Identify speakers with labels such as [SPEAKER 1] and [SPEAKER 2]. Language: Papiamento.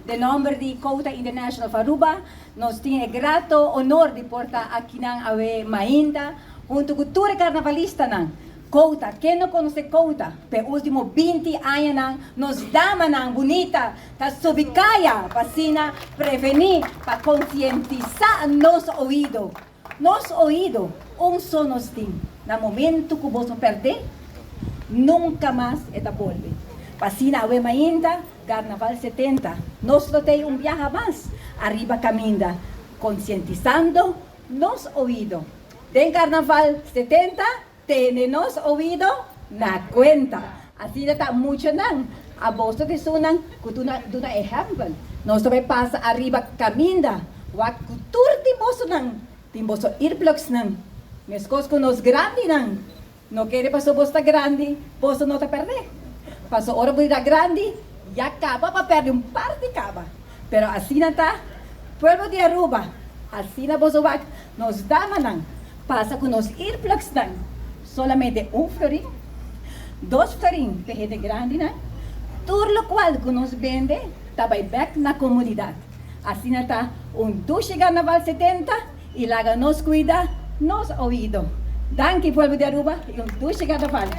[SPEAKER 1] Den nomber di Quota International of Aruba, nos tin e grato honor di por ta akinan awe mainta, hunto cu tur e carnavalistanan. Quota, ken no conoce Quota? P'e ultimo 20 añanan, nos damanan bunita ta subi caya pa asina preveni, pa concientisa nos oido. Nos oido, un so nos tin. Na momento cu bo perde, nunca mas e ta bolbe. Pa asina awe mainta, Carnaval 70, nos lo tin un biaha mas ariba caminda, concientisando nos oido. Den Carnaval 70, tene nos oido na cuenta. Asina ta muchanan. Abo ta esunnan, cu duna ehempel. Nos tambe pasa ariba caminda. Wak cu tur tin bosonan. Tin boso earplugs nan. Mescos cu nos grandinan. No kere paso bo ta grandi, boso no ta perde. Paso ora bo grandi, ya caba pa perde un parti caba. Pero asina ta, pueblo di Aruba, asina boso wak, nos damanan, pasa cu nos earplugs nan. Solamente 1 florin, 2 florin pa hende grandinan, tur locual cu nos bende, ta bay back na comunidad. Asina ta, un dushi Carnaval 70 y laga nos cuida nos oido. Danki, pueblo di Aruba, y un dushi Carnaval.